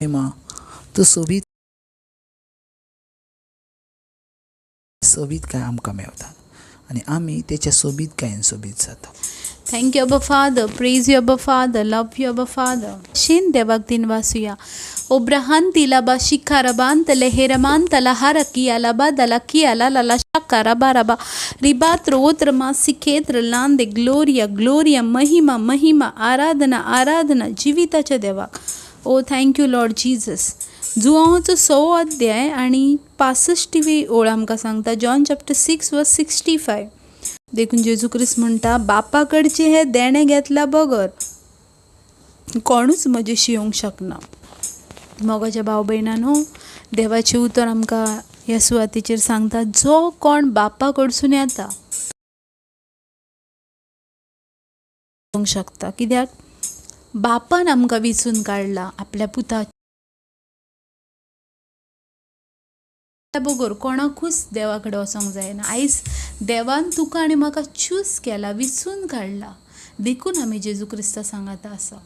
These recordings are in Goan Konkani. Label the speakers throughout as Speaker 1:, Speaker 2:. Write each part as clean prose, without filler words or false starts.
Speaker 1: महिमा तूं सोबीत सोबीतकाय आमकां मेवता आनी आमी तेच्या सोबीतकायेन सोबीत जाता.
Speaker 2: Thank you Abba Father, praise you Abba Father, love you Abba Father. Shin देवाक दिनवासुया. ओब्राहान तिलाबा शिखारबान तले हेरमान तला किया लबा दला किया ला ला शाकारा रबा रिबात्र ओत्र मा सिखेत्र लांदे ग्लोरिया ग्लोरिया महिमा महिमा आराधना आराधना जिविताच्या देवाक. ओ thank you Lord Jesus. जुआंवचो 100 अध्याय आनी 65वी ओळ आमकां सांगता, जॉन चॅप्टर 6 वर्स 65. देखून जेजू क्रिस्त म्हणटा, बापा कडचें हें देणें घेतल्या बगर कोणूच म्हजेशी येवंक शकना. मोगाच्या भाव भयणांनो, देवाचें उतर आमकां ह्या सुवातेचेर सांगता, जो कोण बापा कडसून येता येवंक शकता. कित्याक बापान आमकां विचून काडला आपल्या पुता बगर कोणाकूच देवा कडेन वचोंक जायना. आयज देवान तुका आनी म्हाका चूज केला, विचून काडला, देखून आमी जेजू क्रिस्ता सांगाता आसा.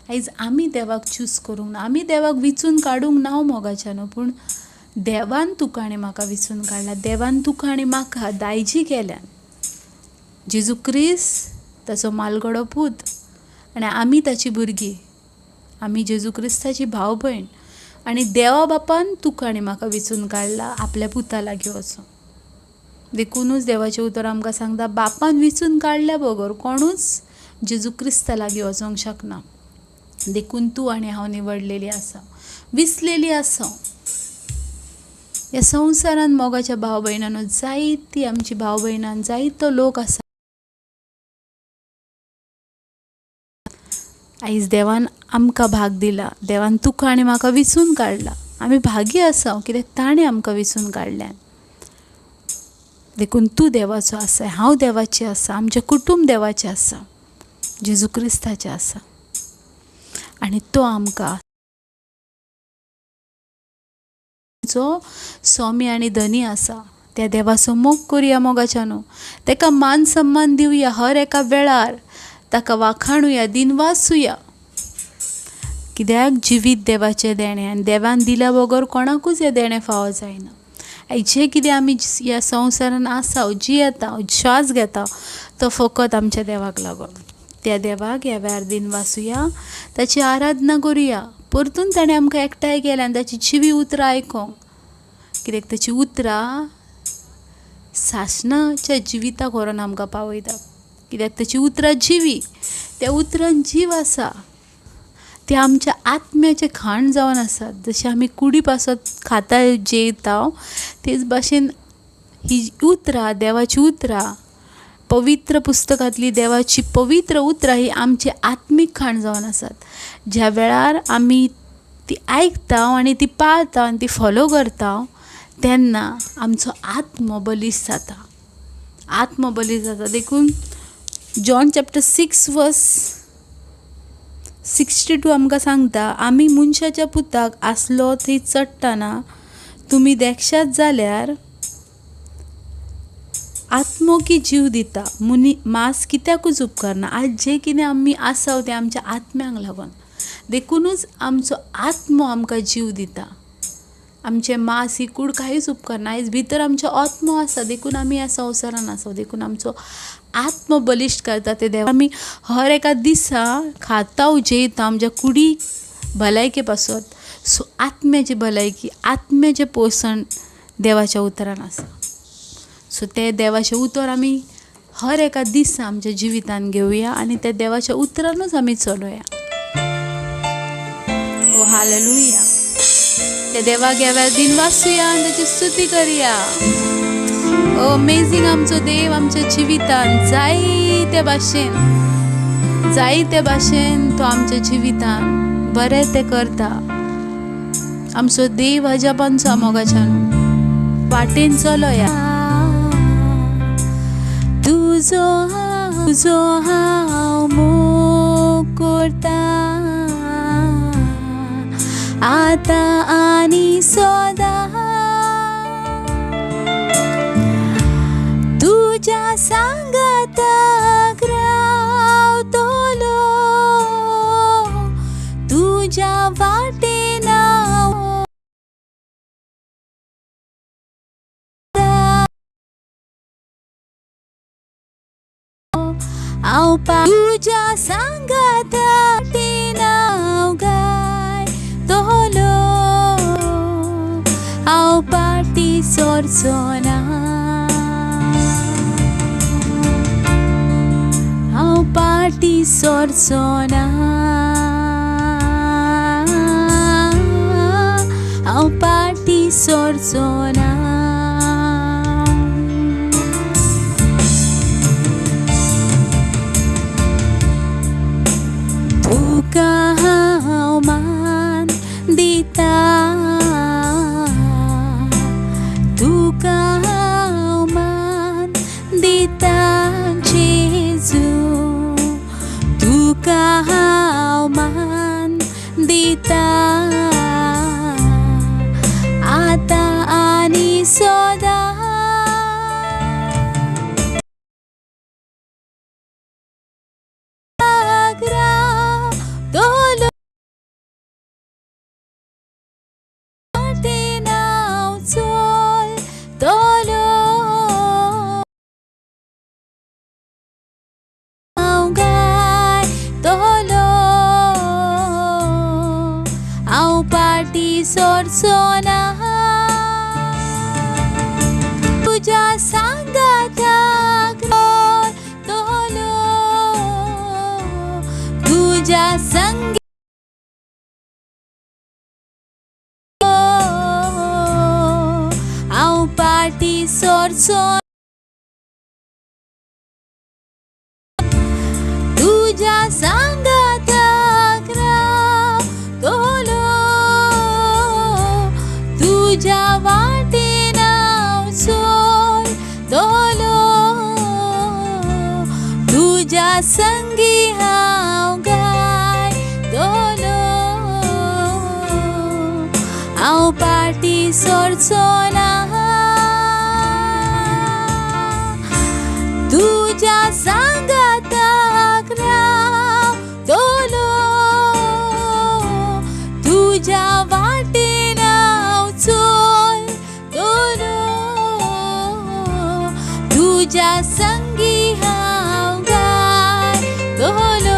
Speaker 2: आयज आमी देवाक चूज करूंक ना, आमी देवाक विचून काडूंक ना मोगाच्यान, पूण देवान तुका आनी म्हाका विचून काडला, देवान तुका आनी म्हाका दायजी केल्यान. जेजू क्रिस्त ताचो मालगडो पूत आनी आमी ताची भुरगीं, आमी जेजू क्रिस्ताची भाव भयण, आनी देवा बापान तुका आनी म्हाका विचून काडला आपल्या पुता लागीं वचोंक. देखुनूच देवाचें उतर आमकां सांगता, बापान विचून काडल्या बगर कोणूच जेजू क्रिस्ता लागीं वचोंक शकना. देखून तूं आनी हांव निवडलेली आसा, विसलेली आसा. ह्या संवसारांत मोगाच्या भाव भयणांनो जायती आमची भाव भयणां, जायतो लोक आसा. आयज देवान आमकां भाग दिला, देवान तुका आनी म्हाका विचून काडला. आमी भागी आसा कित्याक ताणें आमकां विचून काडल्यान. देखून तूं देवाचो आसा, हांव देवाचें आसा, आमचें कुटूंब देवाचें आसा, जेजू क्रिस्ताचें आसा, आनी तो आमकां जो स्वामी आनी धनी आसा. त्या देवाचो मोग करुया मोगाच्यानो, ताका मान सन्मान दिवया, हर एका वेळार ताका वाखाणुया, दिनवासुया. कित्याक जिवीत देवाचें देणें आनी देवान दिल्या बगर कोणाकूच हें देणें फावो जायना. आयज जें कितें आमी ह्या संवसारान आसा, जियेता, श्वास घेता, तो फकत आमच्या देवाक लागून. त्या देवाक ह्या वेळार दिनवासुया, ताची आराधना करुया. परतून ताणें आमकां एकठांय केल्या आनी ताची जिवी उतरां आयकोंक, कित्याक ताची उतरां सासणाच्या जिविताक व्हरोन आमकां पावयता. कित्याक ताची उतरां जिवी, त्या उतरान जीव आसा, ते आमच्या आत्म्याचें खाण जावन आसात. जशें आमी कुडी पासत खाता जेयता, तेच भाशेन ही उतरां, देवाची उतरां, पवित्र पुस्तकांतली देवाची पवित्र उतरां ही आमची आत्मीक खाण जावन आसात. ज्या वेळार आमी ती आयकता आनी ती पाळता आनी ती फॉलो करता, तेन्ना आमचो आत्मो बलिश्ट जाता, आत्मो बलिश्ट जाता. देखून जॉन चॅप्टर 6 वर्स 62 आमकां सांगता, आमी मनशाच्या पुताक आसलो थंय चडटना तुमी देखशात जाल्यार आत्मो की जीव दिता, मुनी मांस कित्याकूच उपकारना. आज जें कितें आमी आसा तें आमच्या आत्म्यांक लागून, देखुनूच आमचो आत्मो आमकां जीव दिता. आमचें मांस ही कूड कांयच उपकारना. आयज भितर आमचो आत्मो आसा, देखून आमी ह्या संवसारान आसा, देखून आमचो आत्मो बलिश्ट करता ते देव. आमी हर एका दिसा खाता जेयता आमच्या कुडी भलायके पासत, सो आत्म्याची भलायकी, आत्म्याचें पोशण देवाच्या उतरान आसा. सो तें देवाचें उतर आमी हर एका दिसा आमच्या जिवितान घेवया आनी त्या देवाच्या उतरानूच आमी चलोया. ओ हालेलुया. त्या देवाक ह्या वेळार दिनवासुया आनी ताची स्तुती करया. ओ अमेझींग आमचो देव आमच्या जिवितान जायते भाशेन, जायते भाशेन तो आमच्या जिवितान बरें तें करता. आमचो देव अजापांचो मोगाच्यान वाटेन चलोया. तुजो तुजो हांव मोग करता आतां आनी सदां, तुज्या सांगाताक रावतलो, तुज्या वाटेन हांव तुज्या सांगाता नांव गाय तोलो हांव पाटी सोरचो ना हांव पाटी सोरचो ना हांव पाटी सोरचो ना. तुका हांव मान दिता तुका हांव मान दिता जेजू तुका हांव मान दिता आतां आनी सदां. सोरचो ना तुज्या सांगाताक तोलो तुज्या संग हांव पाटी सोरचो तुज्या सांगाताक रावतलो तुज्या वाटेन हांव चलतलो तुज्या संगी हांव गायतलो हांव पाटी सोरचो ना तुज्या सांगाताक रावतलो तुज्या वाटेन हांव चलतलो तुज्या संगी हांव गायतलो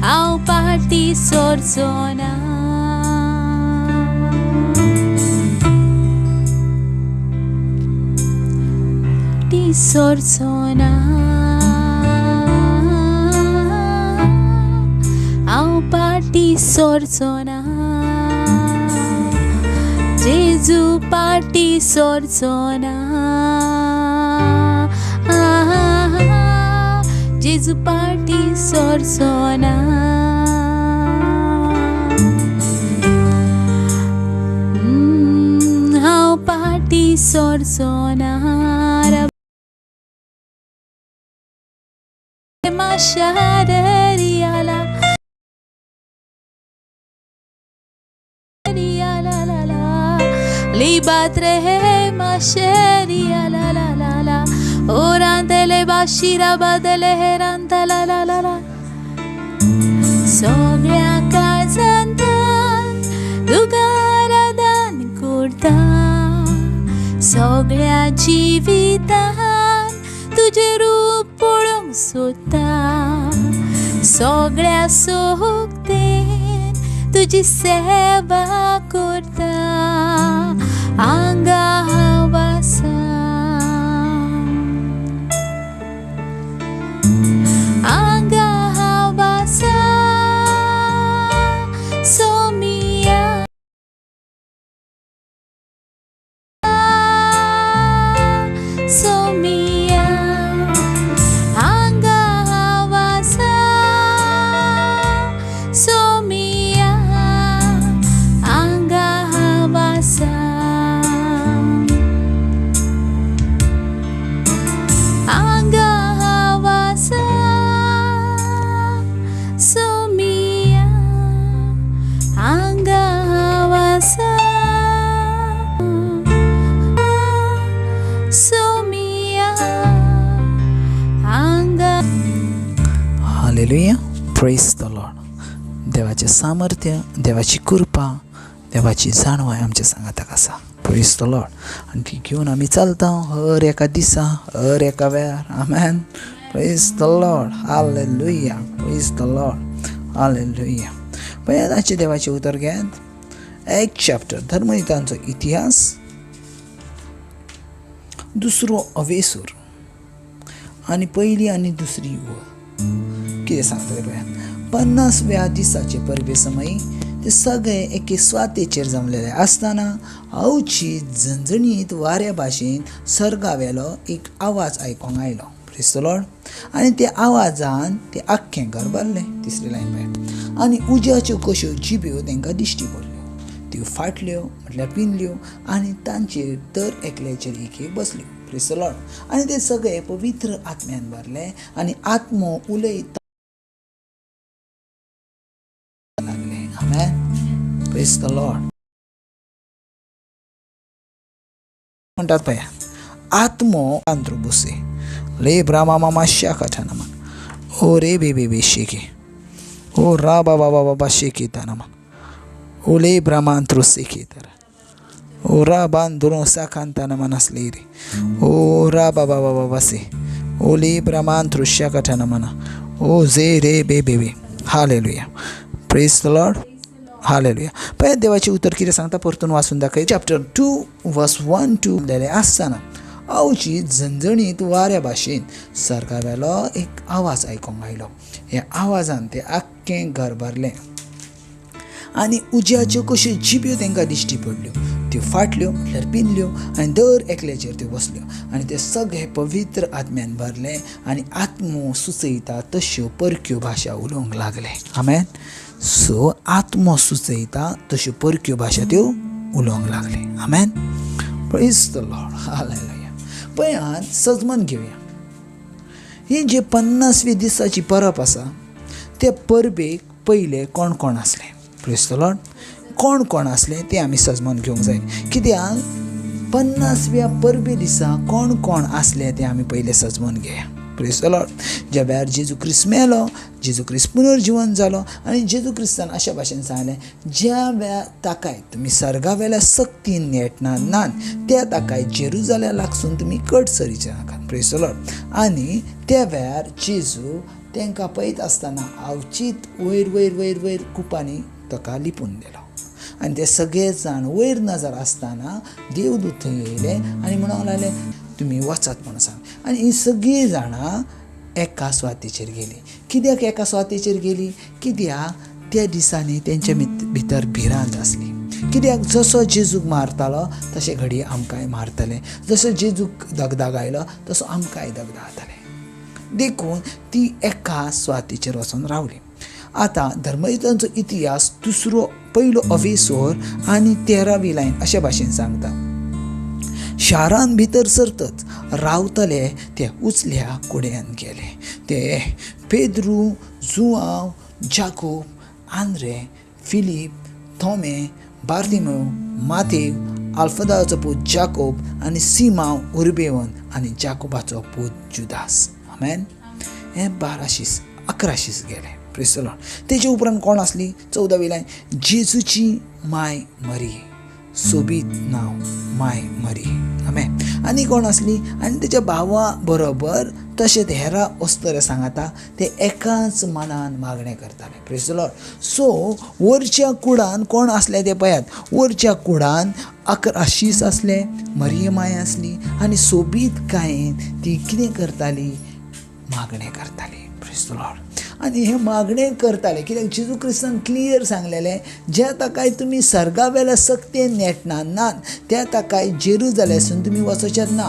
Speaker 2: हांव पाटी सोरचो ना. पाटी सोरचो ना हांव पाटी सोरचो ना जेजू पाटी सोरचो ना जेजू पाटी सोरचो ना. हांव पाटी सोरचो ना माशारियाला la la la Libatre masheria la la la la Orantele bashira badele heranta la la la la. सगळ्या काळजांतल्यान तुका आराधन करता सगळ्या जिवितान तुजें रूप पळोवंक सोदता सगळ्या सोगतेन तुजी सेवा करता आंगा हांव आसा आंगा हांव आसा सोमिया सोमिया आंगा हांव आसा सोमिया आंगा हांव आसा आंगा हांव आसा सोमिया आंगा हांव आसा सोमिया आंगा.
Speaker 1: हालेलुया, प्रेज the Lord. देवाचें सामर्थ्य, देवाची कृपा, देवाची जाणवाय आमच्या सांगाताक आसा. प्रेज the Lord. आनी ती घेवन आमी चलता हर एका दिसा, हर एका वेळार. आमेन. Praise the Lord. Hallelujah. Praise the Lord. Hallelujah. पळयात आजचें देवाचें उतर घेयात. एक चॅप्टर धर्मयुतांचो इतिहास, दुसरो अवेसूर आनी पयली आनी दुसरी वळ. कितें सांगतले पळयात. 50व्या दिसाचे परबे समय ते सगळे एके स्वातेचेर जमलेले आसतना अवचीत झणझणीत वाऱ्या भाशेन सर्गावेलो एक आवाज आयकोंक आयलो. Praise the Lord. आनी त्या आवाजान ते आख्खें घर भरलें. तिसरी लायन पळयात. आनी उज्याच्यो कश्यो जिब्यो तांकां दिश्टी पडल्यो, त्यो फाटल्यो म्हटल्यार पिनल्यो आनी तांचेर दर एकल्याचेर एक एक बसल्यो. Praise the Lord. आनी ते सगळे पवित्र आत्म्यान भरले आनी आत्मो उलयता लागले. आमेन. Praise the Lord. म्हणटात पळया, आत्मो आंद्रुबुसे ले ब्रामा मामा शाकाठानामा ओ रे बे बे बे शेके ओ रा बाबा बाबा शेके तानामा ओ ले ब्रामांत्रो सेके तर ओ रा बांद्रो साकांतानामा नासले रे ओ रा बाबा बाबा से ओ ले ब्रामांत्रो शाकाठानामाना ओ जे रे बे बे बे. Hallelujah. Praise the Lord. Hallelujah. पळयात देवाचें उतर कितें सांगता, परतून वाचून दाखय. चॅप्टर 2 वर्स 1 2 म्हणलेलें आसतना अवचीत झणझणीत वाऱ्या भाशेन सर्गावेलो एक आवाज आयकोंक आयलो. ह्या आवाजान ते आख्खें घर भरलें आनी उज्याच्यो कश्यो जिब्यो तांकां दिश्टी पडल्यो, त्यो फाटल्यो म्हटल्यार पिनल्यो आनी दर एकल्याचेर त्यो बसल्यो आनी ते सगळे पवित्र आत्म्यान भरले आनी आत्मो सुचयता तश्यो परक्यो भाशा उलोवंक लागले. आमेन. सो आत्मो सुचयता तश्यो परक्यो भाशा त्यो उलोवंक लागले. आमेन. Praise the Lord. Hallelujah. पळयात सजमन घेवया. ही जे 50वी दिसाची परब आसा त्या परबेक पयले कोण कोण आसले. Praise the Lord. कोण कोण आसले ते आमी सजमन घेवंक जाय. कित्याक 50व्या परबे दिसा कोण कोण आसले ते आमी पयले सजमन घेया. Praise the Lord. ज्या वेळार जेजू क्रिस्त मेलो, जेजू क्रिस्त पुनर्जिवन जालो आनी जेजू क्रिस्तान अशा भाशेन सांगलें, ज्या वेळार ताकाय तुमी सर्गावेल्या सक्तीन नेटना नान त्या ताकाय जेरुजाल्या लागसून तुमी कट सरीचे नाकात. Praise the Lord. आनी त्या वेळार जेजू तांकां पळयत आसतना अवचीत वयर वयर वयर वयर कुपांनी ताका लिपून दिलो आनी ते सगळे जाण वयर नजर आसतना देवदूत थंय येयले आनी म्हणूंक लागले तुमी वचात म्हणून सांग. आनी हीं सगळीं जाणां एका सुवातेचेर गेलीं. कित्याक एका सुवातेचेर गेलीं? कित्याक त्या दिसांनी तेंच्या भितर भिरांत आसली. कित्याक जसो जेजूक मारतालो तशें घडये आमकांय मारतले, जसो जेजूक दगदाग आयलो तसो आमकांय दगदागतले, देखून ती एका सुवातेचेर वचून रावली. आतां धर्मयुतांचो इतिहास दुसरो पयलो अवेसोर आनी 13वी लायन अशे भाशेन सांगता, शारान भितर सरतच रावतले ते उचल्या कुड्यान गेले. ते पेद्रू, जुआंव, जाकोब, आंद्रे, फिलीप, थोमे, बार्तिमेव, मातेव, आल्फदाचो पूत जाकोब आनी सिमांव उर्बेवन आनी जाकोबाचो पूत जुदास. आमेन. हे 12 शीस 11 शीस गेले. Praise the Lord. तेजे उपरांत कोण आसली? 14वी लायन, जेजूची माय मरी, सोबीत नांव माय मरी. आमेन. आनी कोण आसली? आनी तेच्या भावा बरोबर तशेंच हेरा अस्तरे सांगाता ते एकाच मनान मागणें करताले. Praise the Lord. सो वरच्या कुडान कोण आसले ते पळयात. वरच्या कुडान 11 शीस आसले, मरिये माय आसली आनी सोबीतकायेन ती कितें करताली? मागणें करताली. Praise the Lord. आनी हें मागणें करताले कित्याक जेजू क्रिस्तान क्लियर सांगलेलें, ज्या ताकाय तुमी सर्गावेल्या सक्तेन नेटना नान त्या ताकाय जेरुजालेसून तुमी वचोचेत ना.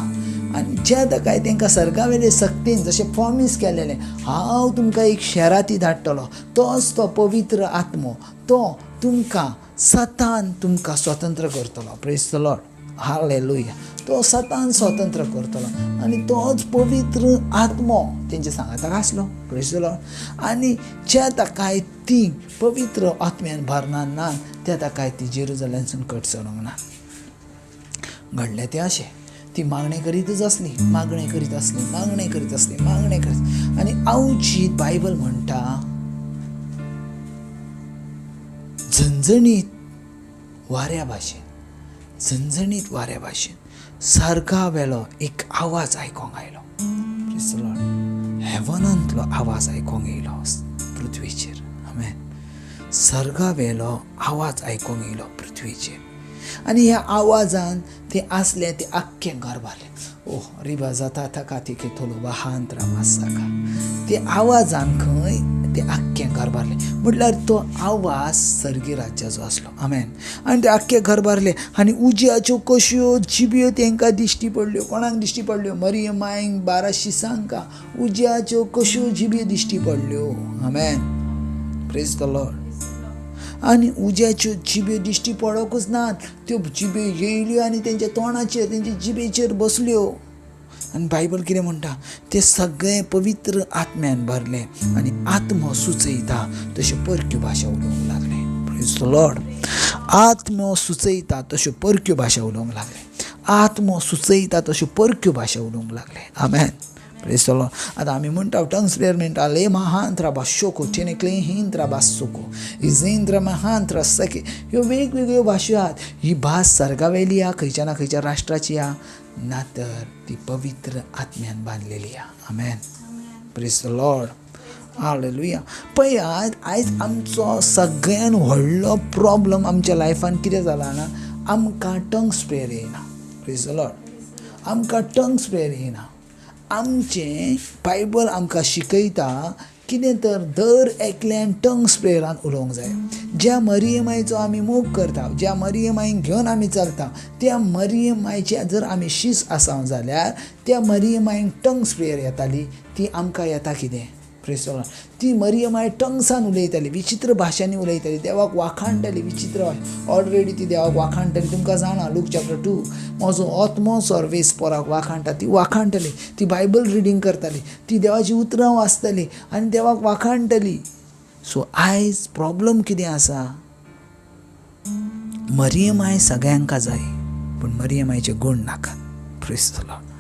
Speaker 1: आनी ज्या ताकाय तांकां सर्गावेले सक्तेन जशें प्रॉमीस केलेलें, हांव तुमकां एक शेराती धाडटलो, तोच तो पवित्र आत्मो, तो तुमकां सतान तुमकां स्वतंत्र करतलो. Praise the Lord. Hallelujah. तो सतान स्वतंत्र करतलो आनी तोच पवित्र आत्मो तेंच्या सांगाताक आसलो. Praise the Lord. आनी ज्या ताकाय ती पवित्र आत्म्यान भरना ना त्या ताकाय ती जेरुजालेमसून कट सरूंक ना. घडलें तें अशें, ती मागणें करीतच आसली, मागणें करीत आसली, मागणें करीत आसली, मागणें करीत आनी अवचीत बायबल म्हणटा झणझणीत वाऱ्या भाशेन झणझणीत वाऱ्या भाशेन सर्गा वेलो एक आवाज आयकोंक आयलो. Praise the Lord. हेवनांतलो आवाज आयकोंक येयलो पृथ्वीचेर. आमेन. सर्गा वेलो आवाज आयकोंक येयलो पृथ्वीचेर आनी ह्या आवाजान ते आसले ते आख्खें घर भरलें. ओह रिबा जाता ताका तिके थोलो वाहांत्रा मासाका. ते आवाजान खंय ते आख्खें घर भरलें. म्हटल्यार तो आवाज सर्गी राज्याचो आसलो. आमेन. आनी ते आख्खें घर भरलें आनी उज्याच्यो कश्यो जिब्यो तांकां दिश्टी पडल्यो. कोणाक दिश्टी पडल्यो? मरियम मायंक 12 शिसांकां उज्याच्यो कश्यो जिब्यो दिश्टी पडल्यो. आमेन. Praise the Lord. आनी उज्याच्यो जिब्यो दिश्टी पडोकूच नात, त्यो जिब्यो येयल्यो आनी तेंच्या तोंडाचेर तेंच्या जिबेचेर बसल्यो. आनी बायबल कितें म्हणटा? ते सगळे पवित्र आत्म्यान भरले आनी आत्मो सुचयता तश्यो परक्यो भाशा उलोवंक लागले. Praise the Lord. आत्मो सुचयता तश्यो परक्यो भाशा उलोवंक लागले. आत्मो सुचयता तश्यो परक्यो भाशा उलोवंक लागले. आमेन. Praise the Lord. आतां आमी म्हणटा टंग्स प्रेयर म्हणटा ले महांत्रा भाशोको चेनेक्ले हिंत्रा भासोको इजेंद्र महांत्रा सके. ह्यो वेगवेगळ्यो भाशो आहात. ही भास सर्गावेली आहा, खंयच्या ना खंयच्या राष्ट्राची आहा, ना तर ती पवित्र आत्म्यान बांदलेली आहा. आमेन. Praise the Lord. Hallelujah. पळयात आयज आमचो सगळ्यान व्हडलो प्रॉब्लम आमच्या लायफान कितें जाला ना, आमकां टंग्स प्रेयर येयना. Praise the Lord. आमकां टंग्स प्रेयर येयना. आमचें बायबल आमकां शिकयता कितें तर दर एकल्यान टंग्स प्रेयरान उलोवंक जाय. ज्या मरियमायचो आमी मोग करता, ज्या मरियमायक घेवन आमी चलता, त्या मरियमायचे जर आमी शीस आसा जाल्यार त्या मरियमायक टंग्स प्रेयर येताली, ती आमकां येता कितें? Praise the Lord. ती मरियमाय टंग्सान उलयताली, विचित्र भाशांनी उलयताली, देवाक वाखाणटाली विचित्र भाशा. ऑलरेडी ती देवाक वाखाणटाली. तुमकां जाणा लूक चॅप्टर 2 म्हजो आत्मो सर्वेस पोराक वाखाणटा. ती वाखाणटाली, ती बायबल रिडींग करताली, ती देवाची उतरां वाचताली आनी देवाक वाखाणटाली. सो आयज प्रॉब्लम कितें आसा? मरियमाय सगळ्यांका जाय पूण मरियमायचे गूण नाका. Praise the Lord.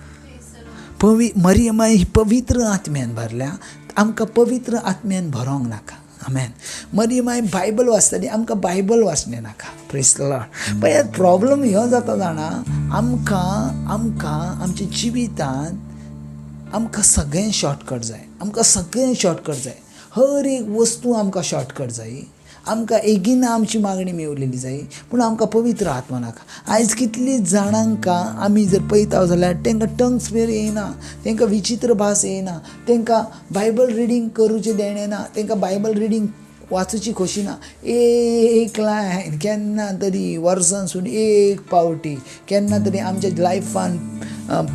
Speaker 1: मरियमाय ही पवित्र आत्म्यान भरल्या, आमकां पवित्र आत्म्यान भरोंक नाका. आमेन. मरियमाय बायबल वाचताली, आमकां बायबल वाचणें नाका. Praise the Lord. पळयात प्रॉब्लम ह्यो जाता जाणा, आमकां आमकां आमच्या जिवितांत आमकां सगळें शॉर्टकट जाय. आमकां सगळें शॉर्टकट जाय. हर एक वस्तू आमकां शॉर्टकट जाय. आमकां एगिना आमची मागणी मेवलेली जाय पूण आमकां पवित्र आत्मा नाका. आयज कितली जाणांकां आमी जर पळयता जाल्यार तांकां टंग्स प्रेयर येयना, तांकां विचित्र भास येयना, तांकां बायबल रिडींग करूचें देणें ना, तांकां बायबल रिडींग वाचूची खोशी ना. एक लायन केन्ना तरी वर्सांसून एक पावटी केन्ना तरी आमच्या लायफान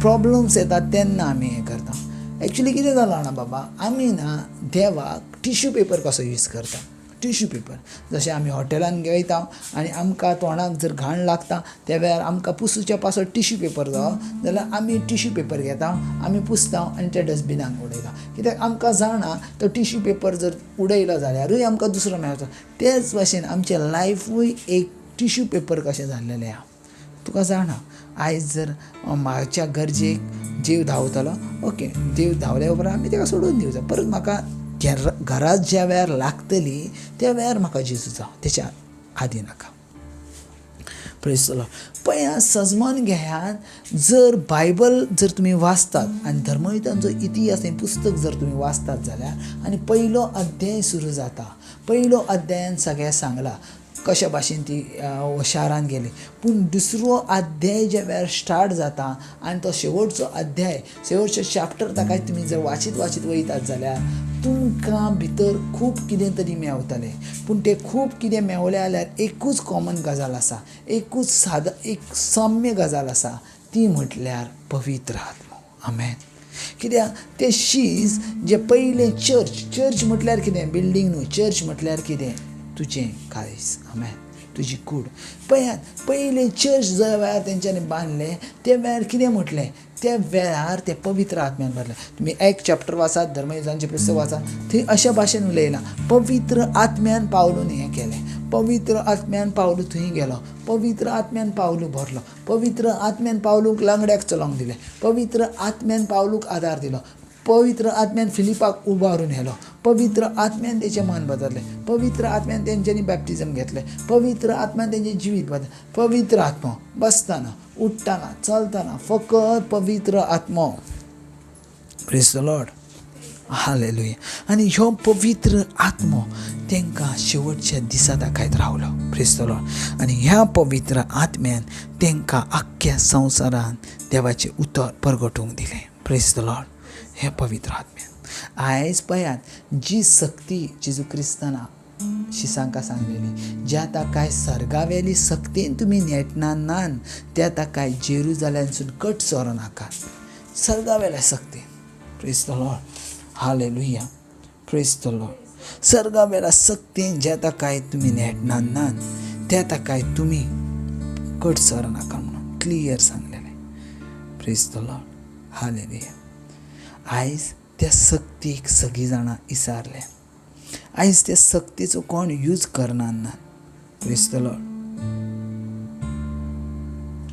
Speaker 1: प्रॉब्लम्स येतात तेन्ना आमी हें करता. एक्चुली कितें जालां जाणा बाबा, आमी ना देवाक टिश्यू पेपर कसो यूज करता. टिश्यू पेपर जशें आमी हॉटेलान वयता आनी आमकां तोंडाक जर घाण लागता त्या वेळार आमकां पुसूच्या पासत टिश्यू पेपर जावो जाल्यार आमी टिश्यू पेपर घेता, आमी पुसता आनी त्या डस्टबिनान उडयता. कित्याक आमकां जाणा तो टिश्यू पेपर जर उडयलो जाल्यारूय आमकां दुसरो मेळचो. तेच भाशेन आमचें लायफूय एक टिश्यू पेपर कशें जाल्लेलें आहा. तुका जाणा आयज जर म्हाज्या गरजेक जीव धांवतलो, ओके, जीव धांवल्या उपरांत आमी ताका सोडून दिवचो, परत म्हाका घरात ज्या वेळार लागतली त्या वेळार म्हाका जेजू जावं, तेच्या आदी नाका. Praise the Lord. पळयात सजमान घेयात, जर बायबल जर तुमी वाचतात आनी धर्मयुतांचो इतिहास हें पुस्तक जर तुमी वाचतात जाल्यार आनी पयलो अध्याय सुरू जाता, पयलो अध्यायान सगळें सांगलां कशा भाशेन ती शारान गेली. पूण दुसरो अध्याय ज्या वेळार स्टार्ट जाता आनी तो शेवटचो अध्याय, शेवटचो चॅप्टर ताका तुमी जर वाचीत वाचीत वयतात जाल्यार तुमकां भितर खूब कितें तरी मेवतलें. पूण तें खूब कितें मेवलें जाल्यार एकूच कॉमन गजाल आसा, एकूच सादा एक साम्य गजाल आसा, ती म्हटल्यार पवित्र आत्मो. आमेन. कित्याक तें शीज जे पयलें चर्च, चर्च म्हटल्यार कितें? बिल्डींग न्हू. चर्च म्हटल्यार कितें? तुजें काळीज. आमेन. तुजी कूड. पळयात पयलें चर्च ज्या वेळार तेंच्यांनी बांदलें त्या वेळार कितें म्हटलें? त्या वेळार ते पवित्र आत्म्यान भरलें. तुमी एक चॅप्टर वाचात, धर्मयुतांचें पुस्तक वाचात, थंय अशा भाशेन उलयलां, पवित्र आत्म्यान पावलून हें केलें, पवित्र आत्म्यान पावलू थंय गेलो, पवित्र आत्म्यान पावलू भरलो, पवित्र आत्म्यान पावलूक लंगड्याक चलोवंक दिलें, पवित्र आत्म्यान पावलूक आदार दिलो, पवित्र आत्म्यान फिलिपाक उबारून व्हेलो, पवित्र आत्म्यान तेचें मन बदललें, पवित्र आत्म्यान तेंच्यांनी बॅप्टिजम घेतलें, पवित्र आत्म्यान तेंचें जिवीत बदललें. पवित्र आत्मो बसतना, उठ्ठना, चलतना फकत पवित्र आत्मो. Praise the Lord, hallelujah. आनी ह्यो पवित्र आत्मो तांकां शेवटच्या दिसा दाखयत रावलो. Praise the Lord. आनी ह्या पवित्र आत्म्यान तांकां आख्ख्या संवसारान देवाचें उतर परगटूंक दिलें. Praise the Lord. हे पवित्र आत्म्यान आयज पळयात जी सक्ती जेजू क्रिस्ताना शिसांकां सांगलेली, ज्या ताकाय सर्गावेली सक्तीन तुमी नेटना नान त्या ताकाय जेरुजाल्यांसून कट सरो नाका. सर्गावेल्या सक्तीन. Praise the Lord, hallelujah, praise the Lord. सर्गावेल्या सक्तीन ज्या ताकाय तुमी नेटना नान त्या ताकाय तुमी कट सरो नाका म्हणून क्लियर सांगलेलें. Praise the Lord, hallelujah. आयज त्या सक्तीक सगळीं जाणां इसारले. आयज त्या सक्तीचो कोण यूज करना ना. Praise the Lord.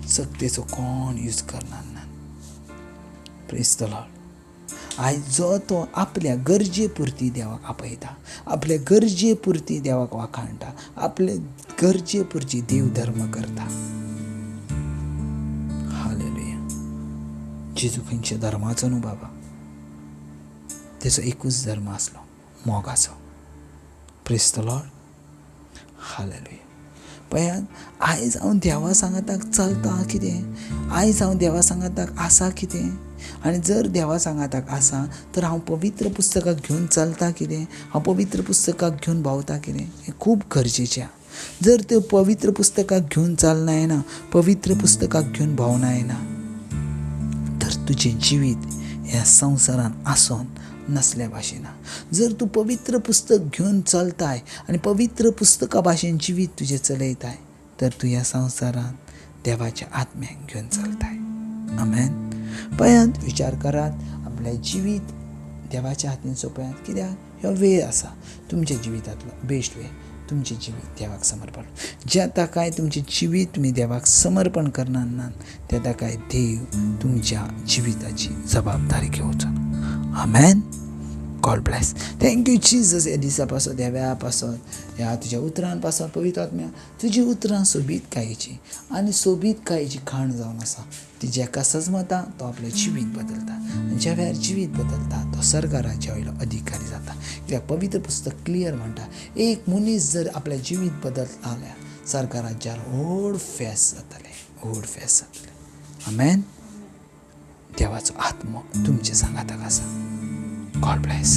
Speaker 1: सक्तीचो कोण यूज करना ना. Praise the Lord. आयज जो तो आपल्या गरजे पुरती देवाक आपयता, आपल्या गरजे पुरती देवाक वाखाणटा, आपले गरजे पुरती देव धर्म करता. हालेलुया. जेजू खंयच्या धर्माचो न्हू बाबा, तेचो एकूच धर्म आसलो, मोगाचो. Praise the Lord, hallelujah. पळयात आयज हांव देवा सांगाताक चलता कितें, आयज हांव देवा सांगाताक आसा कितें, आनी जर देवा सांगाताक आसा तर हांव पवित्र पुस्तकाक घेवन चलता कितें, हांव पवित्र पुस्तकाक घेवन भोंवता कितें, हें खूब गरजेचें. जर त्यो पवित्र पुस्तकाक घेवन चलना येना, पवित्र पुस्तकाक घेवन भोंवना येना, तर तुजें जिवीत ह्या संवसारान आसून नसल्या भाशेन. जर तूं पवित्र पुस्तक घेवन चलताय आनी पवित्र पुस्तका भाशेन जिवीत तुजें चलयताय तर तूं ह्या संवसारान देवाच्या आत्म्याक घेवन चलताय. आमेन. पळयात, विचार करात, आपलें जिवीत देवाच्या हातीन सोंपयात. कित्याक ह्यो वेळ आसा तुमच्या जिवितांतलो बेस्ट वेळ, तुमचें जिवीत देवाक समर्पण. ज्या ताकाय तुमचें जिवीत तुमी देवाक समर्पण करना ना त्या ताकाय देव तुमच्या जिविताची जबाबदारी घेवचो. आमेन. God bless. Thank you Jesus. ह्या दिसा पासत, ह्या वेळा पासत, ह्या तुज्या उतरान पासत, पवित्र आत्म्या तुजी उतरां सोबीतकायेची आनी सोबीतकायेची खाण जावन आसा. ती जेका सजमता तो आपलें जिवीत बदलता आनी ज्या वेळार जिवीत बदलता तो सर्ग राज्या वयलो अधिकारी जाता. कित्याक पवित्र पुस्तक क्लियर म्हणटा, एक मनीस जर आपलें जिवीत बदलता जाल्यार सर्ग राज्यार व्हड फेस जातलें, व्हड फेस जातलें. आमेन. देवाचो आत्मो तुमचे सांगाताक आसा. God bless.